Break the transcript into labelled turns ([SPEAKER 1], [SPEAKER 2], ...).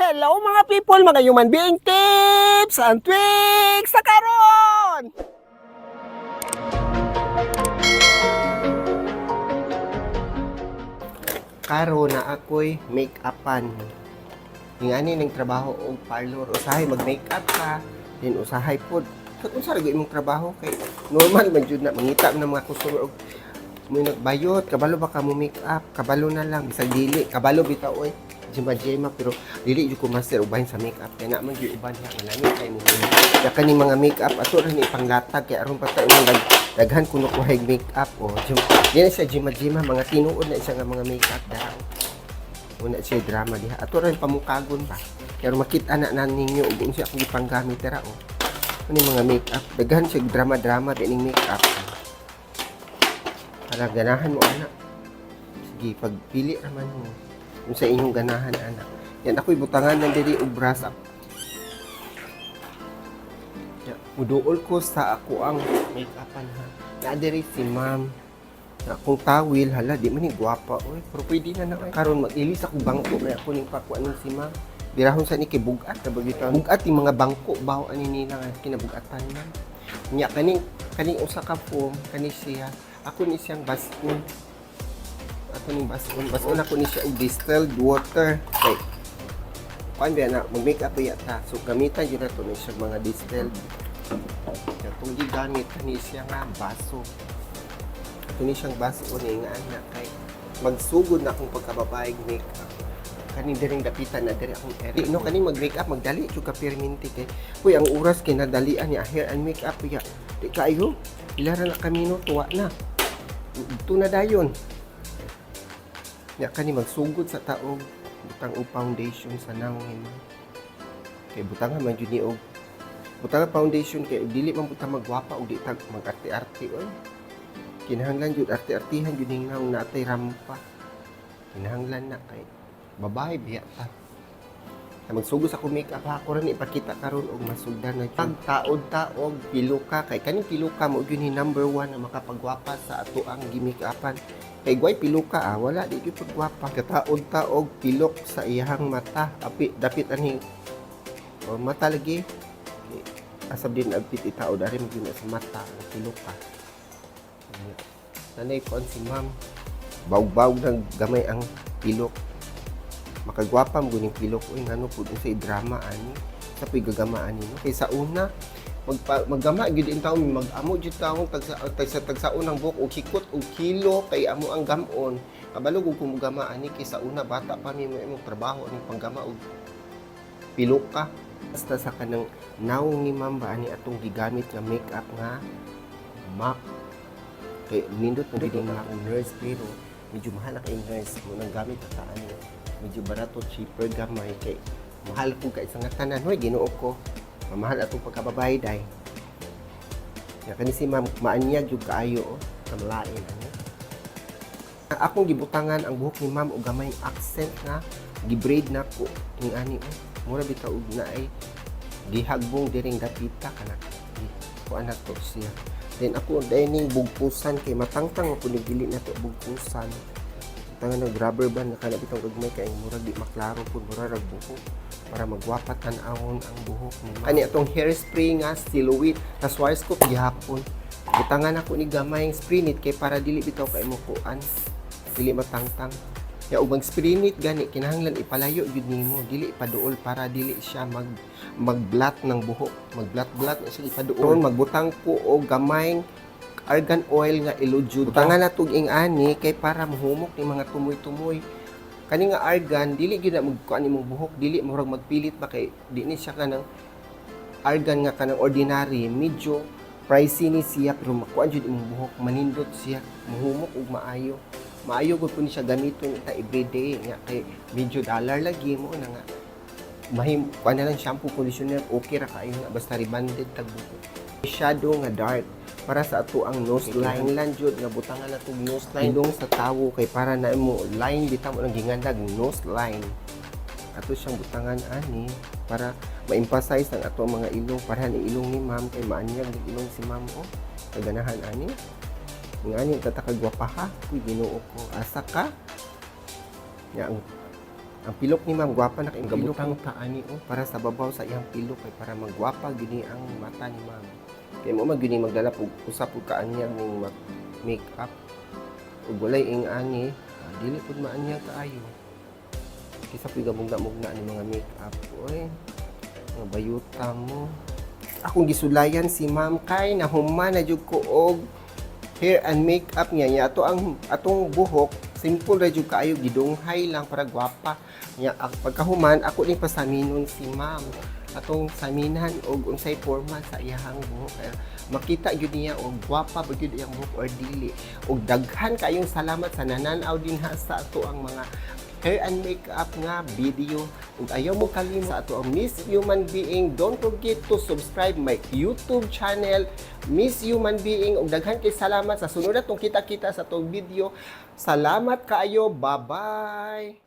[SPEAKER 1] Hello, mga people, mga human being tips and tricks sa karon! Karon na ako'y make-upan. Ingani ning trabaho og parlor, usahay mag-make-up ka, then usahay pod. Kung unsa ra gyud imong trabaho kay normal man jud na mangita man ang mga customer og mo nagbayot, kabalo ba ka mo make up, kabalo na lang bisag dili, kabalo bitaw oy. Jema jema, pero dili jud ko master ubahin sa make up kay na man jud uban diha nga lami kay mo. Ya kaning mga make up ato ra ni ipanglatag kay aron pa ta imong daghan kuno ko make up oh. Di na siya jema jema, mga tinuod na siya nga mga make up daw. Una siya drama diha. Ato ra pamukagon ba. Kay aron makita na na ninyo ug unsa akong gipanggamit dira oh. Ano yung mga make up? Daghan siya drama-drama din ning make up. Para ganahan mo ana. Sige, pagpili raman mo. Kung sa inyong ganahan ana. Yan ako'y butangan ng diri og brush up. Ya, muduol ko sa ako ang make-upan ha. Na diri si ma'am. Na akong tawil, hala, di man ni gwapa oy. Pero pwede na na oy. Karon mag-ilis ako bangko kay ako ning pakuan ni si ma'am. Birahon sa ni kay bugat na bagita. Bugat yung mga bangko bawo ani nila nga kinabugatan man. Nya kaning kaning usa ka foam kani siya. Ako ni siyang basun. Ako ning basun. Basun ako ni siya og distilled water. Kay kuan ba na mag-make up ya ta. So gamitan jud nato ni siya mga distilled. Katong gigamit kani siya nga baso. Ato ni siyang baso ni nga ana kay magsugod na akong pagkababae make-up. Kaning diring dapitan na diri akong area. No, kaning mag-makeup magdali jud ka perminti kay uy ang oras kay nadalian ni hair and makeup ya. Di kaayo. Pila ra na ka minuto wa na. Ito na dayon. Nya kani magsugod sa taog butang og foundation sa nawong ni ma'am. Kay butangan man jud ni og butang foundation kay og dili man buta magwapa og di tag mag-arte-arte oy. Kinahanglan jud arte-artihan jud ning nawong natay rampa. Kinahanglan na kay babae biya ta. Kay magsugod sa akong makeup ha, ako ra ni ipakita karon og masugdan na jud. Pagtaod-taog piluka kay kaning piluka mo gyud ni number one na makapagwapa sa ato ang gi-makeupan. Kay gway piluka ah, wala di gyud pagwapa. Kataod-taog pilok sa iyahang mata. Api dapit ani o mata lagi. Kay asab din agpit itaod ari mo gyud na sa mata ang piluka. Nanay ko si ma'am. Bawg-bawg ng gamay ang pilok. Makagwapa mo guning pilok uy ngano pud unsay drama ani sa puy gagama ani no kay sa una magpa, maggama gyud in taon mag-amo jud taon tagsa tagsa tagsaon ang buhok og hikot og kilo kay amo ang gamon kabalo gud ko gama ani kay sa una bata pa mi mo imong trabaho ani panggama og pilok ka basta sa kanang nawong ni ma'am ba ani atong gigamit nga makeup nga MAC kay nindot na gid ang akong nurse pero medyo mahal na kay nurse mo nang gamit ta ani medyo barato, cheaper gamay kay mahal po kay sa nga tanan hoy Ginoo ko mamahal atong pagkababae day. Ya kani si ma'am maanyag jud kaayo oh kamalain ano. Akong gibutangan ang buhok ni ma'am og gamay accent nga gibraid na ko ning ani oh mura bitaw og naay gihagbong diring dapita kana kuan na to siya. Then ako dahil ning bugpusan kay matangtang ako ni dili na to bugpusan tangan ng rubber band nga kana bitong gagmay kay murag di maklaro pud mura rag buhok para magwapa tan-awon ang buhok ni ma'am. Ani atong hairspray nga Silhouette sa Schwarzkopf gihapon. Butangan ako ni gamay ang spray nit kay para dili bitaw kay mo kuan dili matangtang. Ya ug mag-spray nit gani kinahanglan ipalayo gyud nimo, dili ipaduol para dili siya mag magblat ng buhok. Magblat-blat na siya ipaduol. Magbutang ko og gamay argan oil nga Elujuda. Butangan na tug ing ani kay para mahumok ni mga tumoy-tumoy. Kani nga argan dili gyud na magkuan imong buhok, dili murag magpilit ba kay di ni siya kanang argan nga kanang ordinary, medyo pricey ni siya pero makuan jud imong buhok, manindot siya, muhumok ug maayo. Maayo gud po ni siya gamiton ta everyday nga kay medyo dollar lagi mo na nga mahim kuan na lang shampoo, conditioner, okay ra kaayo na basta rebanded tag buhok. Shadow nga dark para sa ato ang nose line lan jud nga butangan na tog nose line ilong sa tawo kay para na mo line bitaw mo nang gingandag nose line ato siyang butangan ani para ma-emphasize ang ato ang mga ilong para ni ilong ni ma'am kay maanyag ng ilong si ma'am oh kaganahan ani nga ani tatakagwapa ha. Uy, Ginoo ko, asa ka nga ang Ang pilok ni ma'am, gwapa na kay gabutang ta ani oh, para sa babaw sa iyang pilok kay para magwapa gyud ni ang mata ni ma'am. Kay mo man gyud ni magdala pug usa pug kaanyag ning make up. Ug walay ing ani, dili pud maanyag kaayo. Kisa pud gamugna-mugna ni mga make up oy. Mga bayuta mo. Akong gisulayan si ma'am kay nahuman na jud ko og hair and makeup niya. Niya ato ang atong buhok, simple ra jud kaayo, gidunghay lang para gwapa. Niya pagkahuman ako ning pasaminon si ma'am. Atong saminan og unsay porma sa iyahang buhok. Kaya makita gyud niya og gwapa ba gyud iyang buhok or dili. Og daghan kayong salamat sa nananaw dinha sa ato ang mga hair and makeup nga video. Ug ayaw mo kalimot sa ato ang Miss Human Being. Don't forget to subscribe my YouTube channel, Miss Human Being. Ug daghan kay salamat sa sunod atong kita-kita sa atong video. Salamat kaayo. Bye-bye.